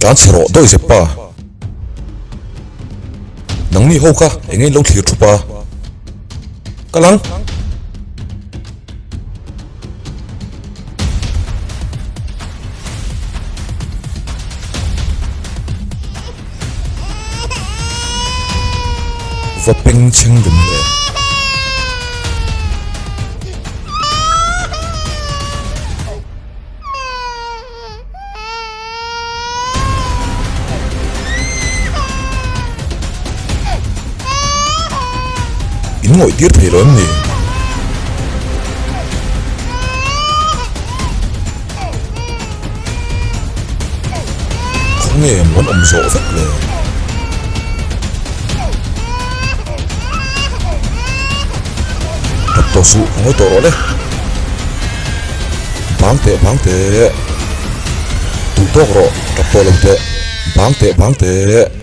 Tan chhe rawh dawi zep pa. Nangni ho kha eng nge in lo thlir thup a? Kal ang. Va peng chheng ve mawle. In ngawih tir thei lo em ni? Khawnge mawn awm zawh vek le? Tap tawh suh, ka ngawi tawh rawh le. Bang teh bang teh. Duh tawk rawh, tap tawh lo teh. Bang teh bang teh.